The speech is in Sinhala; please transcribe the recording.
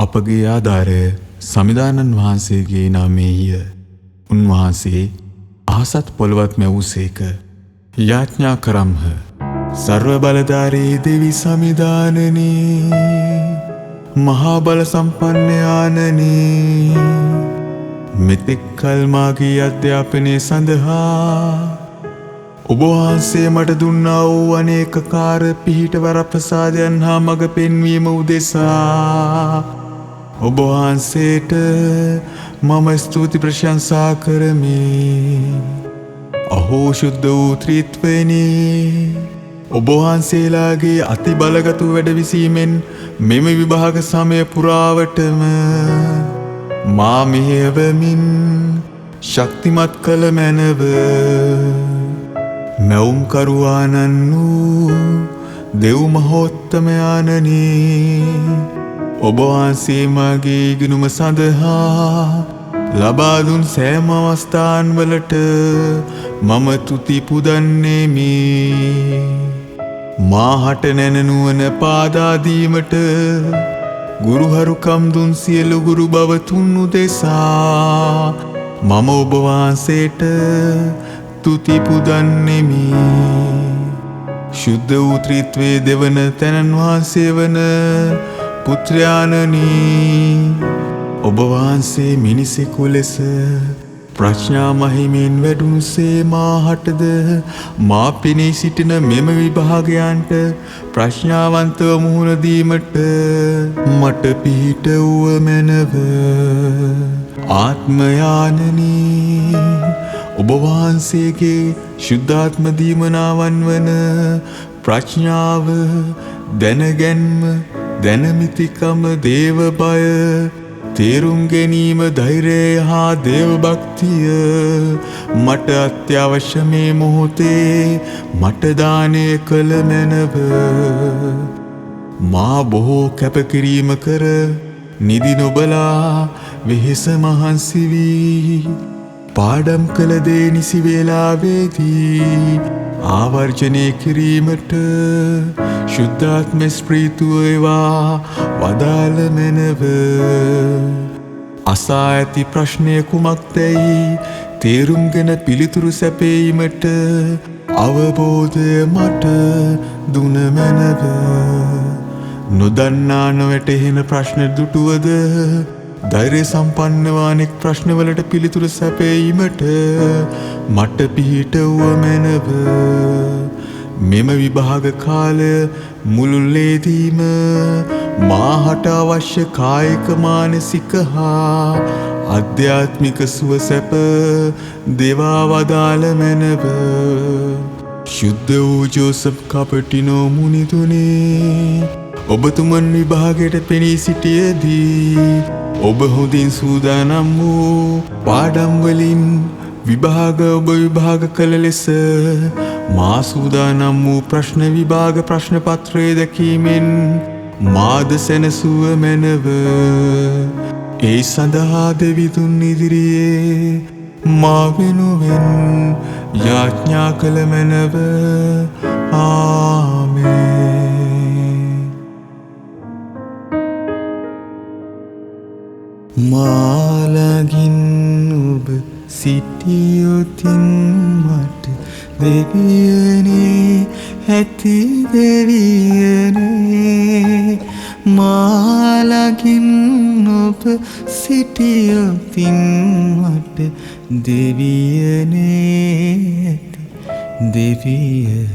අපගේ ආධාරය සමිඳාණන් වහන්සේගේ නාමයෙහිය. උන්වහන්සේ අහසත් පොළවත් මැවූසේක. යාඥා කරම්හ. සර්ව බලධාරී දෙවි සමිඳාණනි, මහා බල සම්පන්න ආනනි, මෙතෙක් කල් මාගේ අධ්‍යාපනය සඳහා ඔබ වහන්සේ මට දුන්නා වූ අනේකකාර පිහිට වරප්‍රසාදයන් හා මඟ පෙන්වීම උදෙසා ඔබ වහන්සේට මම ස්තුති ප්‍රශංසා කරමි. අහෝ ශුද්ධ වූ ත්‍රිත්වයනි, ඔබ වහන්සේලාගේ අති බලගත් වැඩවිසීමෙන් මෙම විභාග සමය පුරාවටම මා මෙහෙයවමින් ශක්තිමත් කළ මැනව. මැවුම්කරුවාණන් වූ දෙව් මහෝත්තමයාණනි, ඔබ වහන්සේ මාගේ ඉගෙනුම සඳහා ලබා දුන් සෑම අවස්ථාන් වලට මම තුති පුදන්නෙමි. මා හට නැන නුවණ පාදා දීමට ගුරුහරුකම් දුන් සියලු ගුරු භවතුන් උදෙසා මම ඔබ වහන්සේට තුති පුදන්නෙමි. ශුද්ධ වූ ත්‍රිත්වයේ දෙවන තැනන් වහන්සේ වන පුත්‍රයාණනි, ඔබ වහන්සේ මිනිසෙකු ලෙස ප්‍රඥා මහිමෙන් වැඩුණුසේ මා හටද මා පෙනී සිටින මෙම විභාගයන්ට ප්‍රඥාවන්තව මුහුණ දීමට මට පිහිට වුව මැනව. ආත්මයාණනි, ඔබ වහන්සේගේ ශුද්ධාත්ම දීමනාවන් වන ප්‍රඥාව, දැනගැන්ම, දැනමිතිකම, දේව බය, තේරුම් ගැනීම, ධෛර්යය හා දේව භක්තිය මට අත්‍යවශ්‍ය මේ මොහොතේ මට දානය කළ මැනව. මා බොහෝ කැපකිරීම කර නිදි නොබලා වෙහෙස මහන්සි වී පාඩම් කළ දේ නිසි වේලාවේදී ආවර්ජනය කිරීමට ශුද්ධාත්ම ස්ප්‍රීතුව ඒවා වදාළ මැනව. අසා ඇති ප්‍රශ්නය කුමක්දැයි තේරුම්ගෙන පිළිතුරු සැපයීමට අවබෝධය මට දුන මැනව. නොදන්නා නොවැටහෙන ප්‍රශ්න දුටුවද ධෛර්ය සම්පන්නව අනෙක් ප්‍රශ්නවලට පිළිතුරු සැපයීමට මට පිහිට වුව මැනව. මෙම විභාග කාලය මුළුල්ලේදීම මා හට අවශ්‍ය කායික, මානසික හා ආධ්‍යාත්මික සුව සැප දෙවා වදාළ මැනව. ශුද්ධ වූ ජෝසප් කපටිනෝ මුනිතුනේ, ඔබතුමන් විභාගයට පෙනී සිටියදී ඔබ හොඳින් සූදානම් වූ පාඩම් වලින් විභාග ඔබ විභාග කළ ලෙස මා සූදානම් වූ ප්‍රශ්න විභාග ප්‍රශ්න පත්‍රය දැකීමෙන් මාද සැනසුව මැනව. ඒ සඳහා දෙවිදුන් ඉදිරියේ මා වෙනුවෙන් යාඥා කළ මැනව. ආමේන්. මා ළඟින් ඔබ සිටියොතින් මට දෙවියනේ ඇති දෙවියනේ. මා ළඟින් ඔබ සිටියොතින් මට දෙවියනේ ඇති දෙවියනේ.